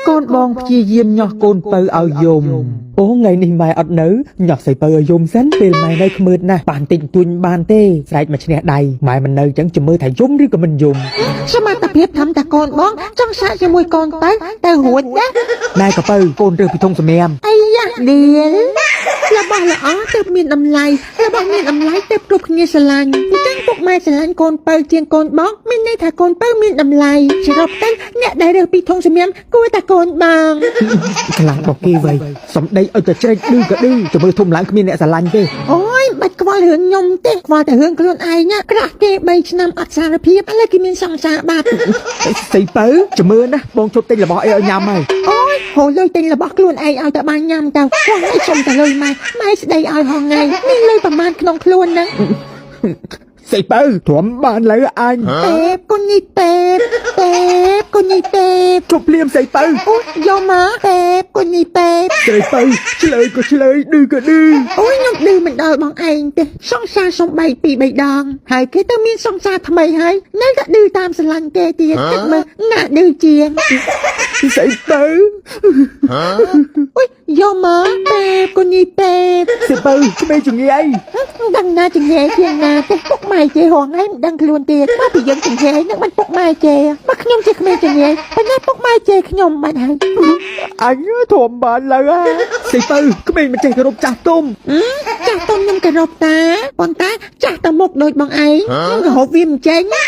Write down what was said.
កូនបងព្យាយាមញាស់កូនពៅឲ្យយំអូថ្ងៃនេះម៉ែអត់នៅញាស់ស្រីពៅឲ្យយំសិនពេលម៉ែនៅក្មឿតណាស់បានតិចបន្តួចបានទេស្រែកមកឈ្នះដៃម៉ែមិននៅចឹងជំមើថាយំឬក៏មិនយំ សមត្ថភាពធ្វើតែកូនបងចង់សាកជាមួយកូនទៅទៅរួចណា ណែកពៅកូនរើសពីធុងសម្រាម អីយ៉ាឌៀលរបស់ល្អទៅមានតម្លៃរបស់មានតម្លៃទៅគ្រប់គ្នាស្រឡាញ់អញ្ចឹងពុកម៉ែស្រឡាញ់កូនពៅជាងកូនបងមានន័យថាកូនពៅមានតម្លៃសរុបទៅអ្នកដែលរើសពីធុងសម្រាមគួរតែកូនបង ខ្លាំងរបស់គេវៃសំដីឲ្យតែជ្រែកឌឺក៏ឌឺជំមើធំឡើងគ្មានអ្នកស្រឡាញ់ទេ អូយបាច់ខ្វល់រឿងខ្ញុំទេខ្វល់តែរឿងខ្លួនឯងណាក្រាស់គេ3ឆ្នាំអត់សារភាពឥឡូវគេមានសង្សារបាត់ ស្រីពៅជំមើណាបងជប់ទិញរបស់អីឲ្យញ៉ាំហើយ អូយហូរលុយទិញរបស់ខ្លួនឯងឲ្យតែបានញ៉ាំទៅហងឯងសុំតែលុយម៉ែម៉ែស្ដីឲ្យហងឯងមានលុយប្រមាណក្នុងខ្លួនហ្នឹង ស្រីពៅទ្រាំបានលើអញ ពេបគុញីពេបពេបគុញីពេប ជប់លៀមស្រីពៅ អូយយកមកពេបគុញីពេប ស្រីពៅឆ្លើយក៏ឆ្លើយឌឺក៏ឌឺ អូយខ្ញុំឌឺមិនដល់បងឯងទេសង្សារសំបីពីរបីដងហើយគេទៅមានសង្សារថ្មីហើយនៅតែឌឺតាមស្រឡាញ់គេទៀតគិតមើលណាឌឺជាង ស្រីពៅ អូយយកមកពេបគុញីពេប ស្រីពៅក្មេងជំងឺអី មិនដឹងណាចង្ហែជាងណាទេពុកម៉ែជេរហងឯងមិនដឹងខ្លួនទៀតមកពីយើងចង្ហែនឹងមិនពុកម៉ែជេរបើខ្ញុំជាក្មេងចង្ហែប៉ុន្តែពុកម៉ែជេរខ្ញុំបាត់ហើយ អញទ្រាំបានលើស្រីពៅក្មេងមិនចេះគោរពចាស់ទុំ ចាស់ទុំខ្ញុំគោរពតាប៉ុន្តែចាស់តែមុខដូចបងឯងខ្ញុំគោរពវាមិនចេញណា